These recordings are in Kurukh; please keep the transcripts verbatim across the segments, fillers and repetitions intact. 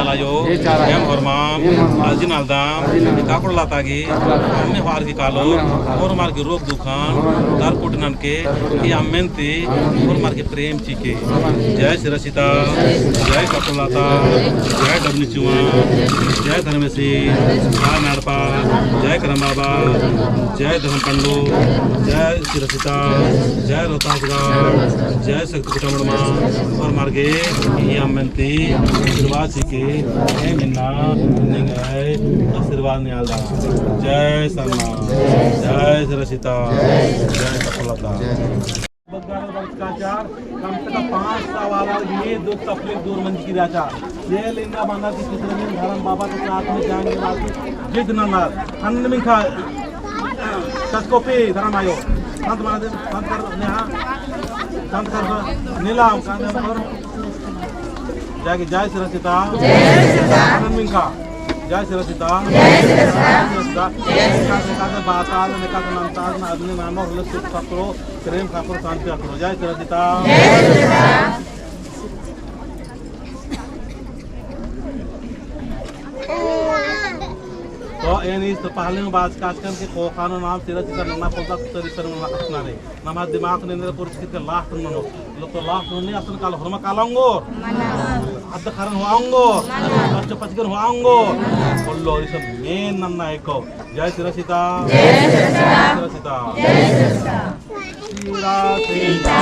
आयो, एम होरमाम, अर्जी ननालदम, काकड़ो लता गे, अम्म होअर की कालो, होरमर की रोग दुखन, दर कोटनन के, ई अम्मन ती, होरमर की प्रेम चिके। जय सिरा सीता, जय काकड़ो लता, जय डबनी चुआ, जय धर्मेसी, जय नाड़पा, जय करम बाबा, जय धर्म पंडो, जय सिरा सीता, जय रोहतासगढ़, जय शक्ति पीठ मुड़मा, होरमर गे ई अम्मन ती आशीर्वाद चिके, एम इन्ना निंग्है आशीर्वाद ननालदम। जय सरना, जय सिरा सीता, जय काकड़ो लता। बग्गार बरचका चार, कम से कम पाँच सौ वाला ये दुख तकलीफ दूर मंजकी रहचा। ये लिंगा बांधा की चित्रंजन धर्म बाबा के साथ में जाएंगे वाली जिद ननर। अन्य मिंखा सचकोपी धर्म आयो। संत माने संत कर नेहा, संत कर नीलाम काने और जाके जय सिरा सीता। जय सिरा सीता। अन्य मिंखा जय सिरा सीता। जय सिरा सीता। जय सिरा सीता। जय सिरा सीता। बाताल नेका नंताल ना अग्नि नामो हले सुख सत्रो प्रेम ठाकुर शांति ठाकुर। जय सिरा सीता। तो एन इस तो पहले में बात काज करके कोखानो नाम सिरा सीता नन्ना पोल्लदत, तो रिसर नन्ना कछनखरना रे। नमा दिमाग ने अंदर कुछ कित लाख ननो। लो तो लाख ननो नहीं, असन काल होरमा काला ओंगोर। अद खरन होआ ओंगोर। बच्चो पचगन होआ ओंगोर। बोलो, इस में नन्ना एको। जय सिरा सीता। जय सिरा सीता। जय सिरा सीता। जय सिरा सीता।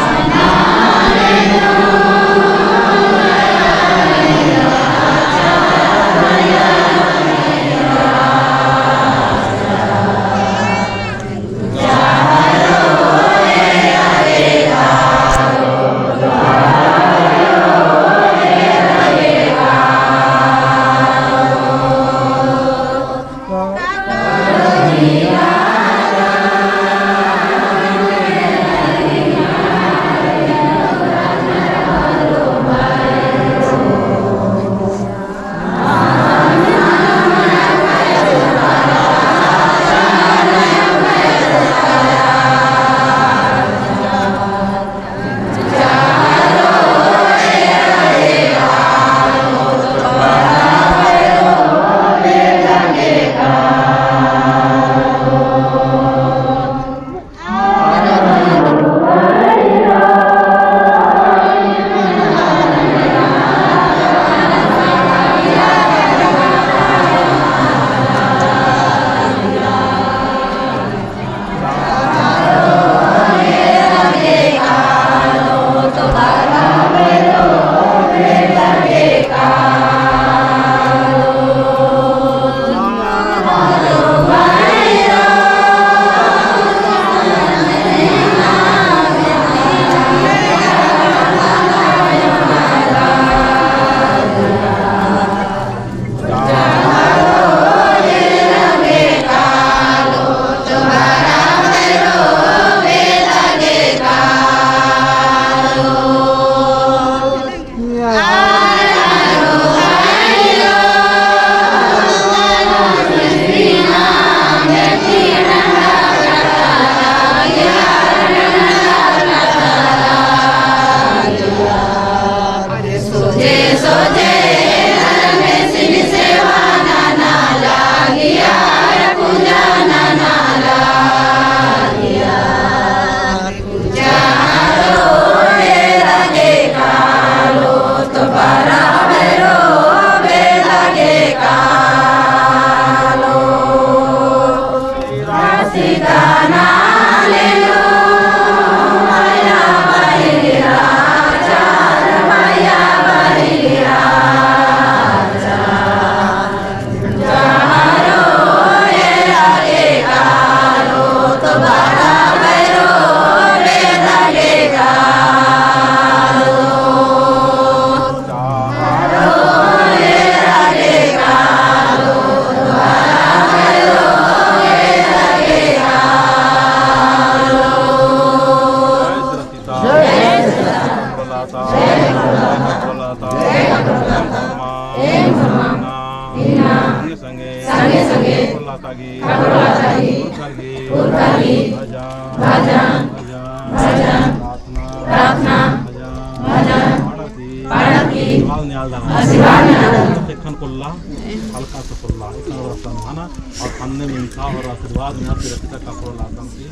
संगे संगे। संगे संगे। ठाकुर लता गे। ठाकुर लता गे। पुरखर गे। पुरखर गे। भजन। भजन। भजन। भजन। प्रार्थना। प्रार्थना। भजन। भजन। पाड़ा की। पाड़ा की। आशीर्वाद ननालदम। आशीर्वाद ननालदम। एखन हल्का सा पोल्ला, इतना रस्ता नहाना, और हमने मिनसा और आशीर्वाद यहाँ सिरासिता काकड़ो लाता की,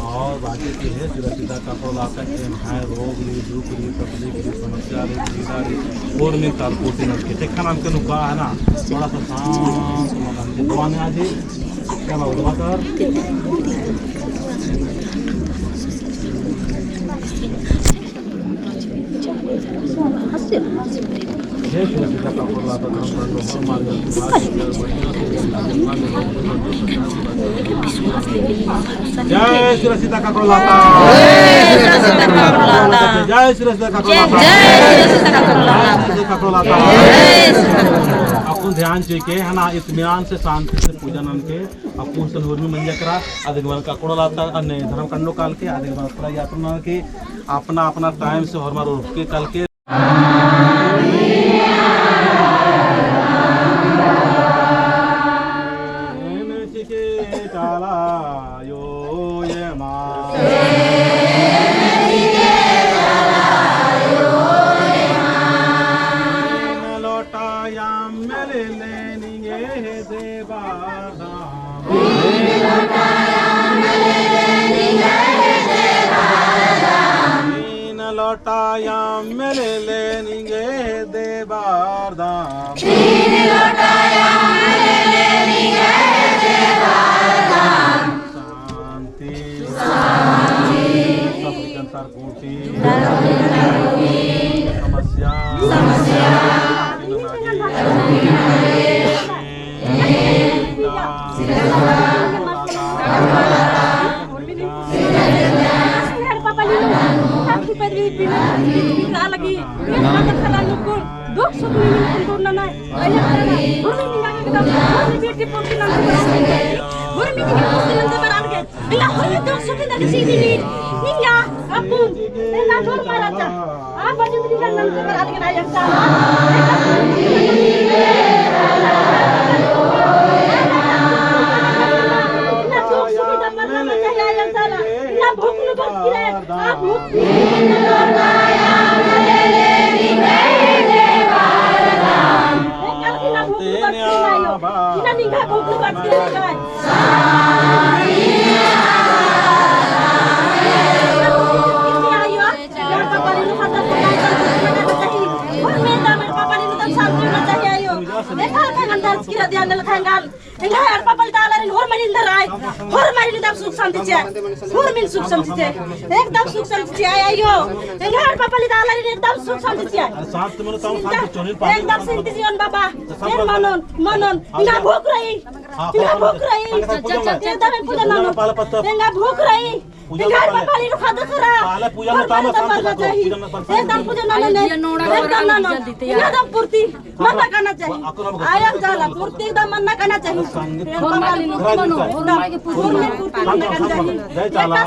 और बाकी की है सिरासिता काकड़ो लाता के नहाए रोग रई, दुख रई, तकलीफ रई, समस्या रई, पीड़ा रई, और में तार कोटि नलके। देखा नाम के नुका है ना, थोड़ा सा शांत मन के दुआ ने आज ही, क्या बाबू दुआ कर? जय सिरासिता काकड़ो लाता। जय सिरासिता काकड़ो लाता। जय सिरासिता काकड़ो लाता। अक्कुन ध्यान चिके है ना, इत्मीनान से, शांति से पूजा ननके। अक्कुन सन हुरमी मंजा केरा, अदिन मन काकड़ो लाता, अन्ने धर्म कंडो कालके, अदिन मन पूरा यात्रा ननके, अपना अपना टाइम से होरमर उठके कालके। लोटा अम्म ले ले निंग्है हेद्दे बरदम। तीन लोटा अम्म ले ले निंग्है हेद्दे बरदम। तीन लोटा अम्म ले ले निंग्है हेद्दे बरदम। शांति। शांति। सब जन तार कोटि। समस्या। समस्या। दुख सुख नीन कुन कोरना नाय। अइय्या, होरमी निंगा एकदम, होरमी बेटी पोती नंदे बरआ लगे। होरमी निंगा पोती नंदे बरआ लगे। एंगा होरमी दुख सुख ता किसी भी नीन। निंगा अक्कुन, एंगा जोर मारा चा। आ बजे निंगा नंदे बरआ लगे ना, अयंग चाला। एंगा दुख सुख ता मरना मत चाहिए, अयंग चाला। एंगा भूख नू भूख किरा, आ भूख। एंग्है एड़पा पल्ली ता आलारिन होरमर एन्देर आय, होरमर एन्देर एकदम सुख शांति चिआ, होरमर सुख शांति चिआ, एकदम सुख शांति चिआ आयो। एंग्है एड़पा पल्ली ता आलारिन एकदम सुख शांति चिआ। एकदम शांति चिओन बाबा, एन मनोन, मनोन, एंगा भूख रई, एंगा भूख रई, एकदम पूजा ननोन, एंगा भूख रई। एंग्है एड़पा पल्ली नू ख़द्द ख़र्रा। पहले पूजा नू तामा शांत कर दो, एकदम पूजा नू शांत कर दो। पूजा नू एकदम ननोन। एकदम ननोन। एंगा एकदम पूर्ति मन्ना काना चाहिए। अयंग चाला पूर्ति एकदम मन्ना काना चाहिए। एड़पा पल्ली नू एकदम। होरमर पूर्ति मन्ना काना चाहिए। जय चाला।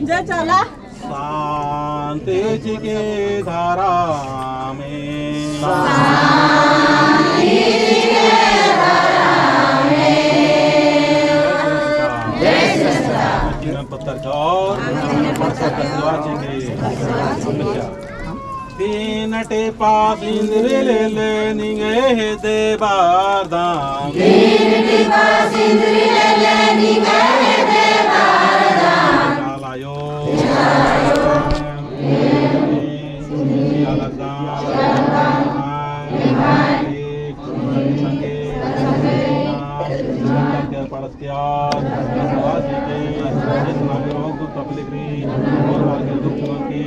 जय चाला। शांति चिके धरमे। शांति चिके धरमे। जय श्री राम। पत्थर चौर, पत्थर चौर चिके। तीन टिपा सिंदरी ले ले निंग्है हेद्दे बरदम। तीन टिपा सिंदरी ले ले निंग्है हेद्दे बरदम। चाला आयो। के आशीर्वाद दीजिए। जितना भी रोग दुख तकलीफ रई, होरमर गे दुख ननके,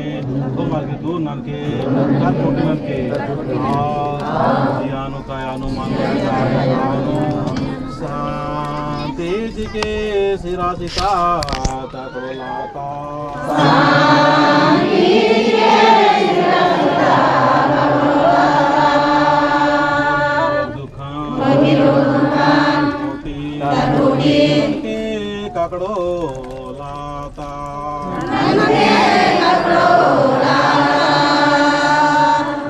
होरमर गे दूर ननके, हर कोटि ननके। आ, जिया नू, काया नू, मन नू, विचार नू, शांति चिके सिरासिता काकड़ो लाता। दुखन कोटि ननके काकड़ो लाता।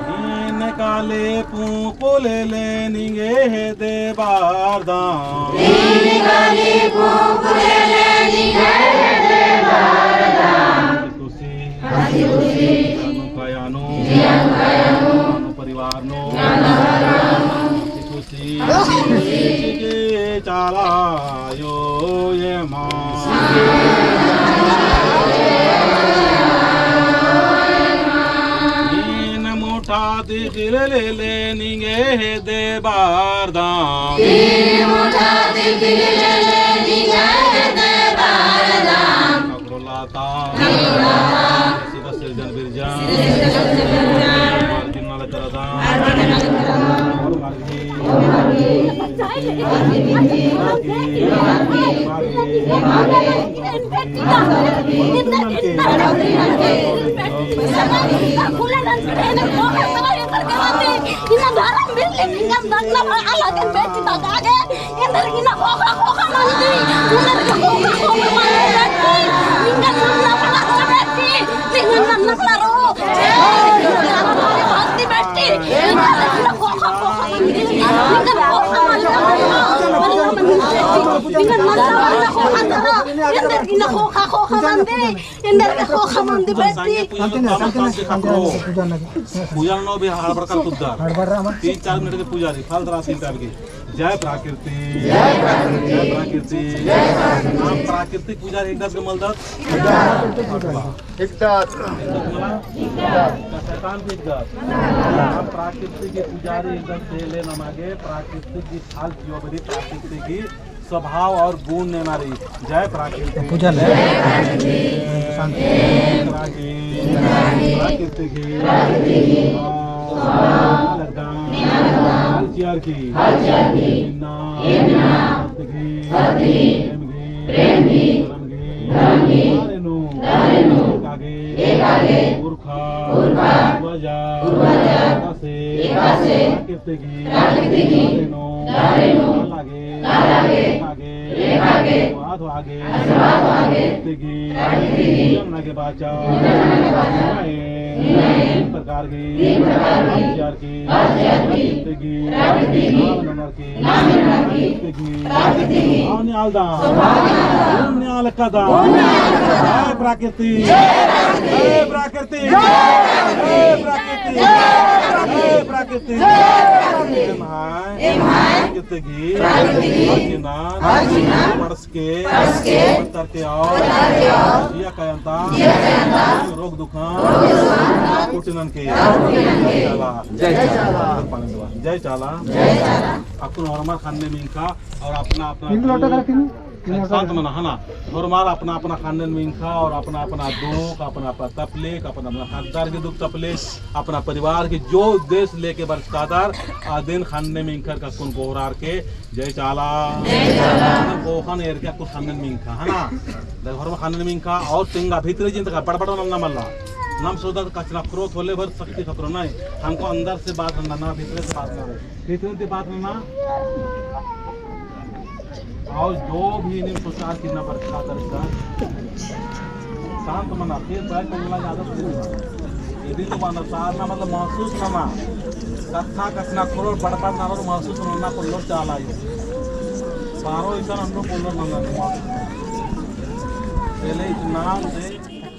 नीन काली पूंपु ले ले निंग्है हेद्दे बरदम। नीन काली पूंपु ले ले निंग्है हेद्दे बरदम। खुशी, हंसी खुशी, जिया नू, काया नू, जिया नू, काया नू, परिवार नू, खुशी चिके चाला आयो एमा। तीन मुठा तिखिल लेले निंग्है हेद्दे बरदम। तीन मुठा तिखिल लेले निंग्है हेद्दे बरदम। ठाकुर लाता। ठाकुर लाता। सिदा सिरजन बिरजन। सिदा सिरजन बिरजन। मार्जिन नाला चलाता। मार्जिन नाला चलाता। और मार्गी। और मार्गी। मार्गी। मार्गी। मार्गी। एन्देर गे ख़ोख़ा मंदी बेटी। पूजा नू भी हड़बड़ा कुद्दा। तीन चार मिनट के पूजा रई, फल दरा तीन टाइम के। जय प्राकृति। जय प्राकृति। जय प्राकृति। हम प्राकृतिक पूजा एक दस के मलदत। एक दस। एक दस मला? शैतान भी एक दस। हम प्राकृतिक की पूजा रई एक दस से ले नमा गे प्राकृतिक की फल जियो बदी प्राकृतिक की स्वभाव और गुण नेना रई। जय प्राकृतिक। पूजा ले। जय प्राकृतिक। शांति। प्राकृतिक। प्राकृतिक। लगदा। हल चियर की। हल चियर की। इन्ना। इन्ना। शक्ति की। शक्ति की। प्रेम की। प्रेम की। धर्म की। धर्म की। तारे नू। तारे नू। एकागे। एकागे। पुरखा। पुरखा। पूर्वजा। पूर्वजा। एकासे। एकासे। प्राकृतिक। प्राकृतिक। तारे नू। तारे नू। लागे। लागे। आगे। आगे। आशीर्वाद आगे। आशीर्वाद आगे। प्राकृतिक। प्राकृतिक। पूजन आगे बाचा। पूजन आगे बाचा। तीन प्रकार की। तीन प्रकार की। हर चीज की। हर चीज की। प्राकृतिक। नाम नमर की। नाम नमर की। प्राकृतिक। प्राकृतिक। भावनी आलदा। भावनी आलदा। भावनी आलदा। जय प्राकृतिक। जय प्राकृतिक। जय प्राकृतिक। जय प्राकृतिक। जय प्राकृतिक। एम्है। एम्है। प्राकृतिक। प्राकृतिक। हर चीज ना। हर चीज ना। परस के। परस के। पत्तर के और। पत्तर के और। जिया कयंता। जिया कयंता। रोग दुखन। रोग दुखन। कोटिनन के। कोटिनन के। जय चाला। जय चाला। जय चाला। अक्कुन होरमर ख़न्न मिंख़ा और अपना अपना तीन लोटा कर तीन। तीन लोटा शांत मना है ना। होरमर अपना अपना ख़न्न मिंख़ा और अपना अपना दुख, अपना अपना तकलीफ, अपना अपना ख़द्दर की दुख तकलीफ, अपना परिवार की जो उद्देश्य लेके बरचका रअदर, अदिन ख़न्न मिंख़र का अक्कुन गोहरार के जय चाला। जय चाला। ख़ोख़न एरके अक्कुन ख़न्न मिंख़ा, है ना? देख, होरमर ख़न्न मिंख़ा और तिंगा भीतरे जिन तक बड़ बड़ नन्ना मल्ला। नम सोचदत कछनख्रोत होले भर शक्ति खतरो नहीं। हमको अंदर से बात नन्ना, भीतरे से बात नन्ना। भीतरे से बात नन्ना। और जो भी इन्हें प्रचार किन्ना बरचका दरका, शांत मना, फिर भाई कमला ज्यादा प्रेम। इदिन तो बअना, सारना मतलब महसूस नना। कत्था कछनख्रोर बड़ बड़ ननोर महसूस नना पोल्लोर चाला आयो। सारो इसन अन्नु पोल्लोर नना महसूस नना। पहले इतना से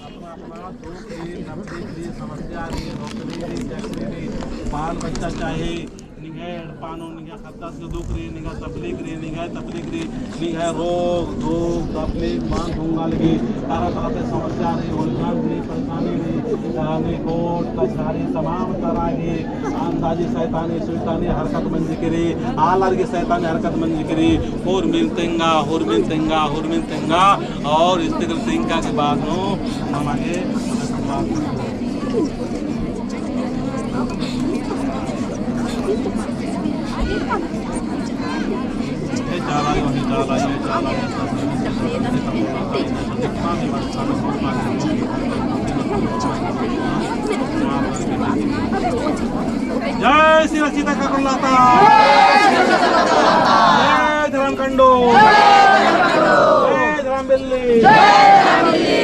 अपना अपना दुख रई, तकलीफ रई, समस्या रई, नौकरी रई, चाकरी रई, बाल बच्चा चाहे, निंग्है एड़पा नू, निंग्है ख़द्दस गे दुख रई, निंग्है तकलीफ रई, निंग्है तकलीफ रई, निंग्है रोग, दुख, तकलीफ, मन धुंगा लगी, तरह तरह से समस्या रई, उलझन रई, परेशानी रई, यानी कोर्ट, कचहरी, तमाम तरह की अंदाजी शैतानी, शैतानी हरकत मंजकी रई, आलर की शैतानी हरकत मंजकी रई, होरमिन तेंगा, होरमिन तेंगा, होरमिन तेंगा, और इस्तिकर तेंगा के बाद नू हमारे ये चाला यो, ये चाला यो, ये चाला यो। जय श्री सीता ठाकुर लाता। जय धर्म कंडो। जय धर्म बिल्ली। जय धर्म बिल्ली।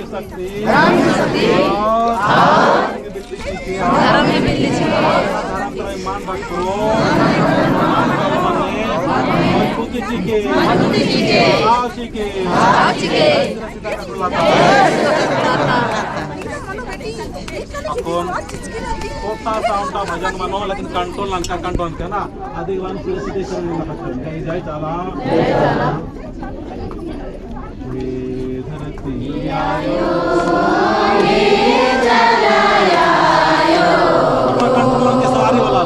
शक्ति। धर्म की शक्ति। और धर्म की बिल्ली चिके। धर्म की बिल्ली चिके। धर्म का ईमान रखो। मजबूती चिके। मजबूती चिके। भाव चिके। भाव चिके। अक्कुन कोटा साउंड ता भजन मनो, लेकिन control ननका control के ना, अधिक वन सुरक्षित से नहीं लगता। जय जय चाला। हे धरती आयो, हे चाला आयो। अपना control ननके सवारी वाला।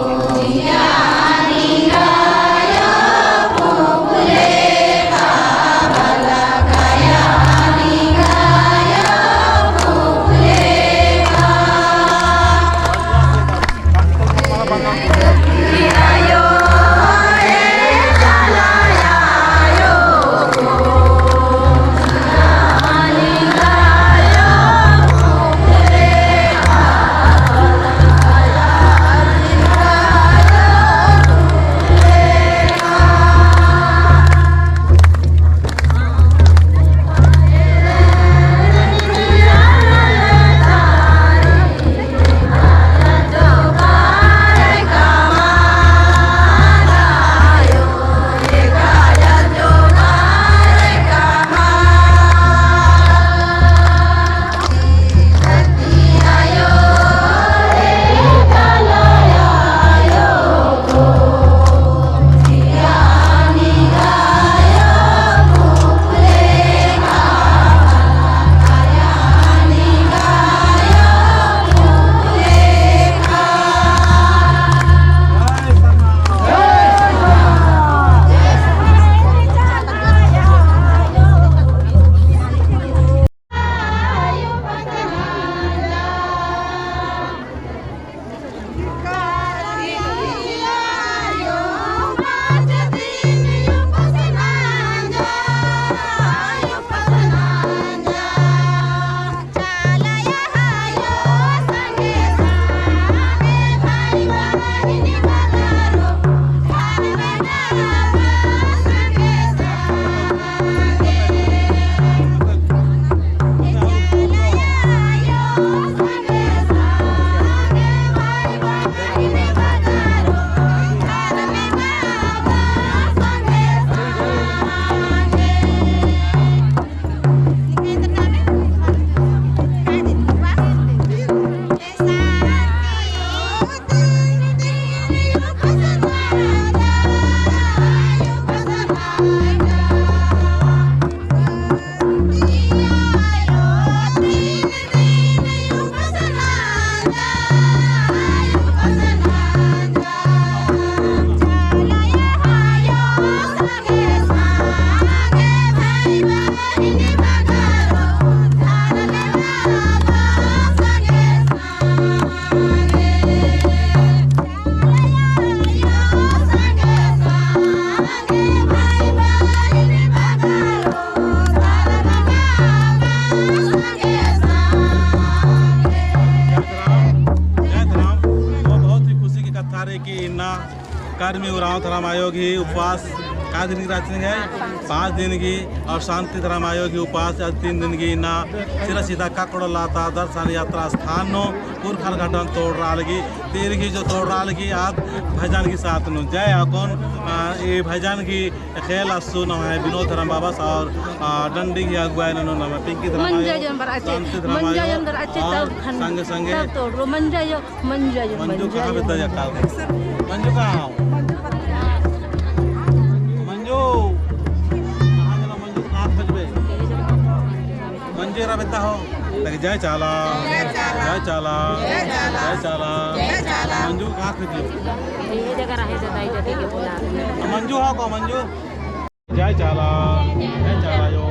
जय धरम। बहुत ही खुशी की कत्था रई कि इन्ना करमी उराँव धरम आयो गही उपवास का दिन की रहचनी है? पाँच दिन की। और शांति धरम आयो गही उपवास आज तीन दिन की। इन्ना सिरा सीधा काकड़ो लाता दर्शन यात्रा स्थान नू पुरखर घटन तोड़रआ लगी, तीर गही जो तोड़रआ लगी आद भजन गही साथ नू। जय अक्कुन, आ, ई भजन गही ख्याल अस्सु नम्है विनोद धरम बाबस और, आ, डंडी गही अगुवाई ननोन नम्है पिंकी धरम आयो, शांति धरम आयो, और संगे संगे मंजू कहाँ बेद्दा जकाल? मंजू कहाँ हो? मंजू कहाँ गेला? मंजू कहाँ खोजबे? मंजू एरा बेद्दा हो? ताकि जय चाला, जय चाला, जय चाला। मंजू कहाँ खोजबे? ये जगह रहे दादा, इज्जत के बुला। मंजू हो को मंजू? जय चाला, जय चाला यो,